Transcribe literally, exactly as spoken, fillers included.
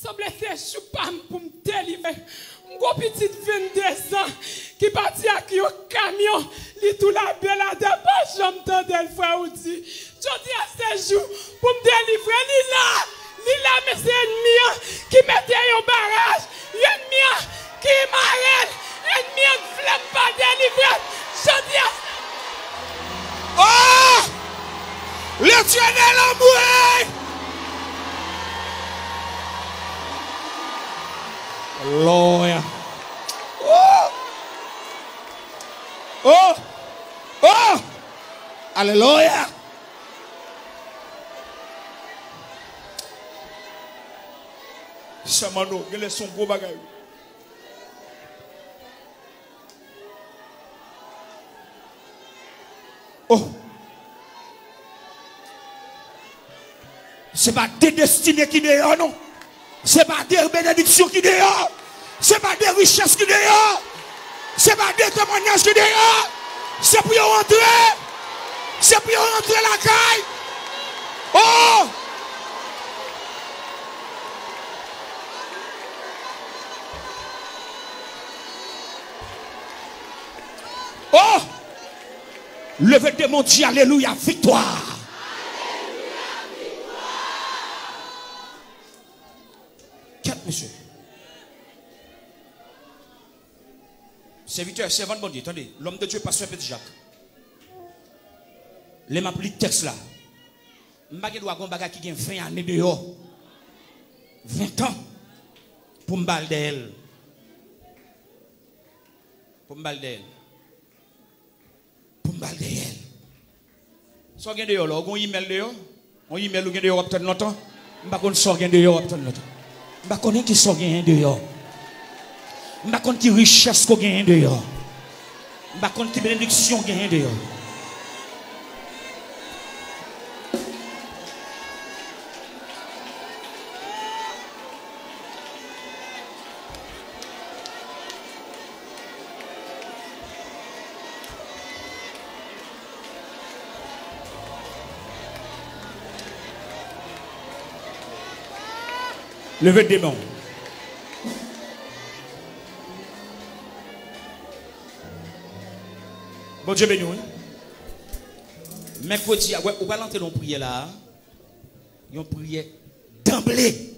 Sanble se jou pa m pou m delivre. M gon pitit venndezan ki pati ak yon kamyon, li tou labe latè, pa janm tande l, frè Woody. Jodi a se jou pou m delivre. Li la, li la, men se ènmi an ki mete yon baraj, ènmi an ki mare l, ènmi an k vle m pa delivre. Jodi a, oh! Letènèl anmwe! Alelouya! Oh! Oh! Oh! Alelouya! Sè Manno, genlè se yon gwo bagay. Oh! Se pa de destine ki deyò, non. Se pa de benediksyon ki deyò. Se pa de richès ki deyò. Se pa de temwanyaj ki deyò. Se pou yo rantre. Se pou yo rantre lakay. Oh! Oh! Leve demon, di alelouya, viktwa. Kèt, mesye. Sèvitè, sèvant Bondye, tande, lòm de Dye, pastè Petit Jacques. Lè m ap li tèks la, m pa gen dwa gon bagay ki gen ven ane deyò. Ven tan pou m ba l dèyè l. Pou m ba l dèyè l. Pou m ba l dèyè l. Sa w gen deyò la? Ou gen yon imèl deyò? Yon imèl ou gen deyò w ap tann lontan? M pa konn sa w gen deyò w ap tann lontan. M pa konnen ki sa w genyen deyò. M pa konn ki richès ke w genyen deyò. M pa konn ki benediksyon w genyen deyò. Leve de men w. Bondye beni w, wi. Mèkredi a, wè, ou pral antre nan yon priyè la a. Yon priyè danble.